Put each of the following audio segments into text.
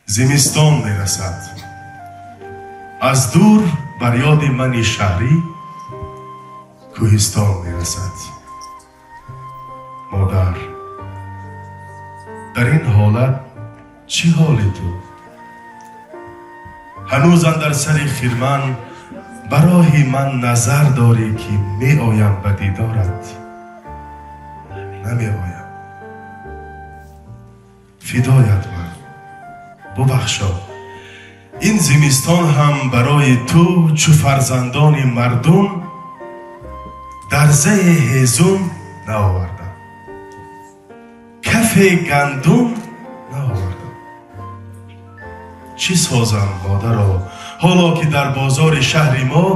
Зимистон мерасад. Аз дур бар ёди мани шаҳрӣ кӯҳистон мерасад. Модар, дар ин ҳолат чӣ ҳоли ту? Ҳанӯз андар сари хирман ба роҳи ман назар дорӣ, ки меоям ба дидорат? Намеоям. Фидоят ман, бубахшо. Ин зимистон ҳам барои ту чу фарзандони мардум дарзаи ҳезум наовардам, кафе гандум наовардам. Чӣ созам, модаро, ҳоло ки дар бозори шаҳри мо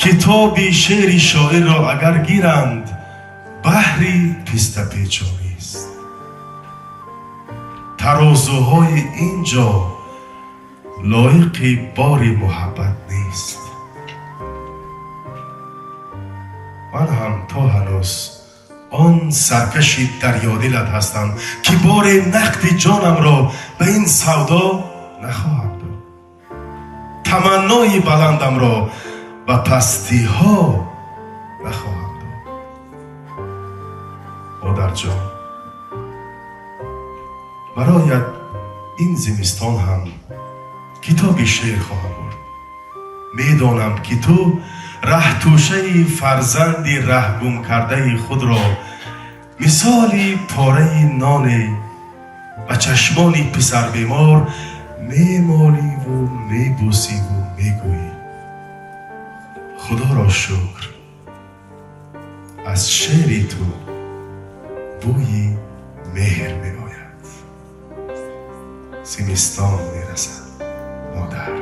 китоби шеъри шоирро агар гиранд, баҳри пистапечонист. Тарозуҳои ин ҷо лоиқи бори муҳаббат нест. Ман ҳам то ҳанӯз он саркаши дарёдилат ҳастам, ки бори нақди ҷонамро ба ин савдо нахоҳам дод, таманнои баландамро ба пастиҳо нахоҳам дод. Модарҷон, бароят ин зимистон ҳам китоби шеър хоҳам бурд. Медонам, ки ту раҳтӯшаи фарзанди раҳгумкардаи худро мисоли пораи ноне ба чашмони писарбемор мемоливу мебӯсиву мегӯӣ: «Худоро шукр, аз шеъри ту бӯи меҳр меояд». Зимистон мерасад, модар.